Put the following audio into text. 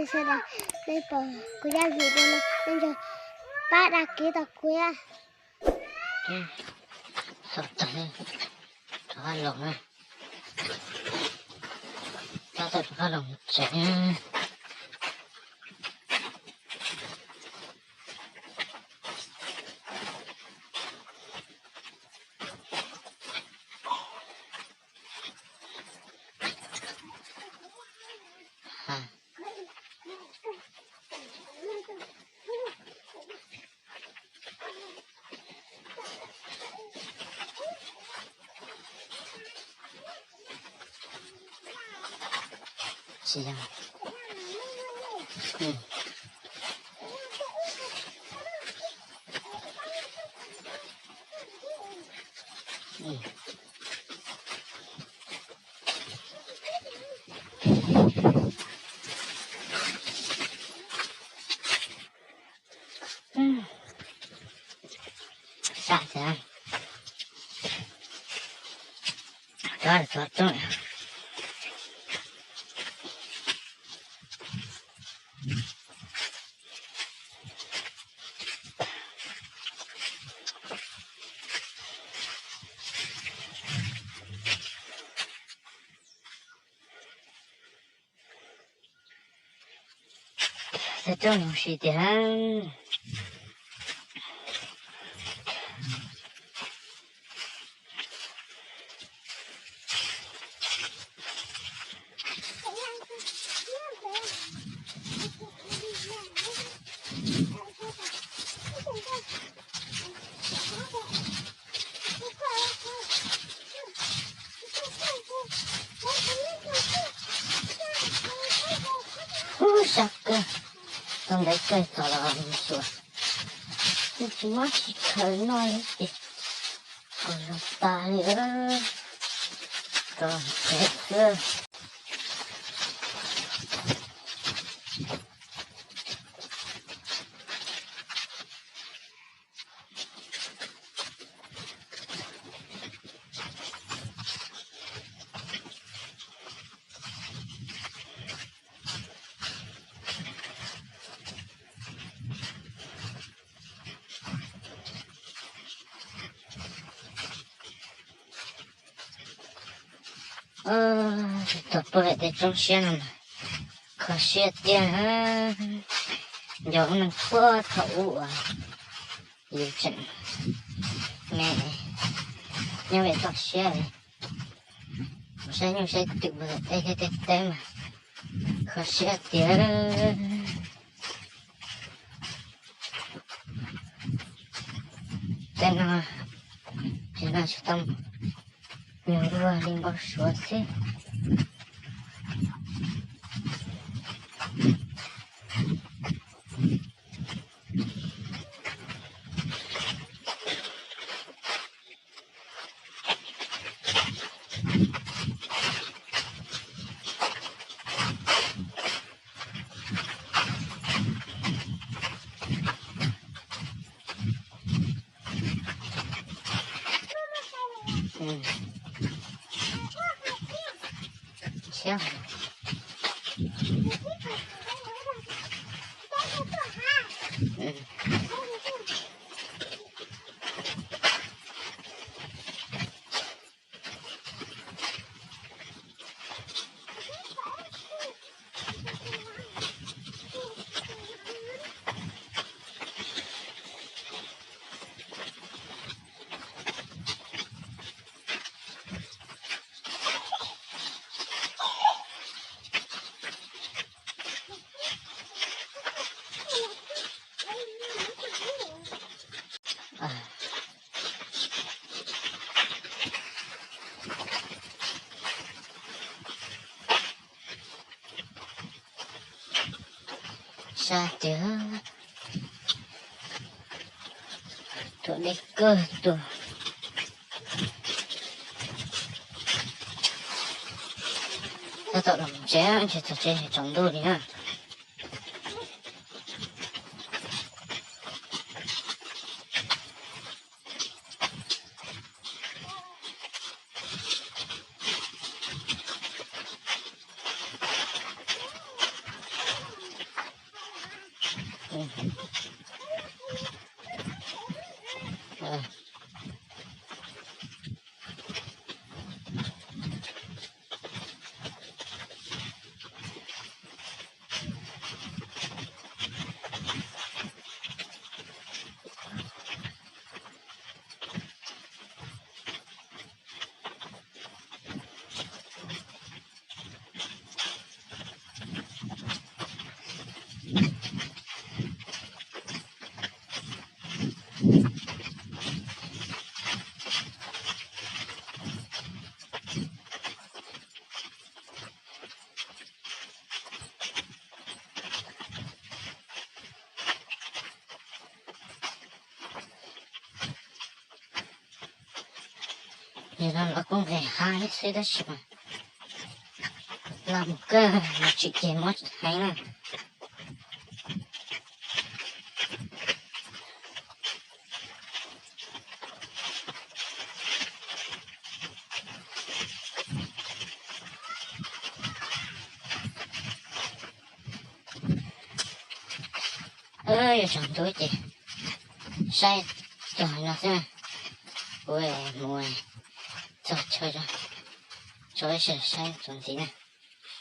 Sawv daws, nej pom kuv zaj video no nej nco pab đăng ký tau kuv thiab. Txog rau qab los na, tab tom rov qab los tsev. Sab thiab, rov rov rooj. Txog rooj mus si tiag. Ub, sab kawg, tau ntev kawg txog los mus xyuas, tsis muab tsis khaws noj li ces kom zoo tas li. Tso tsev xwb. Thaum pw lawm tej tsoob siab no mas kho siab tiag. Yog lub neej puag thaum ub uas yus tseem me, nyob pem toj siab, mus saib nyuj saib twm pem tej liaj tej teb mas kho siab tiag. Tej no, tej no tsis tau nyuag luag li npau suav xwb. Sab tiag, tuaj deb kawg tuaj. Tab tom los tsev, ntshe txog tsev tsaus ntuj li na. Yog no los kuj nqis hav xwb tab sis mas los mus kawg los tsis ces mob heev na. Yuav tsaus ntuj ces saib txog no xwb. Kuv mus txog chaw tso, tso ib sab saib txuas ntxiv na.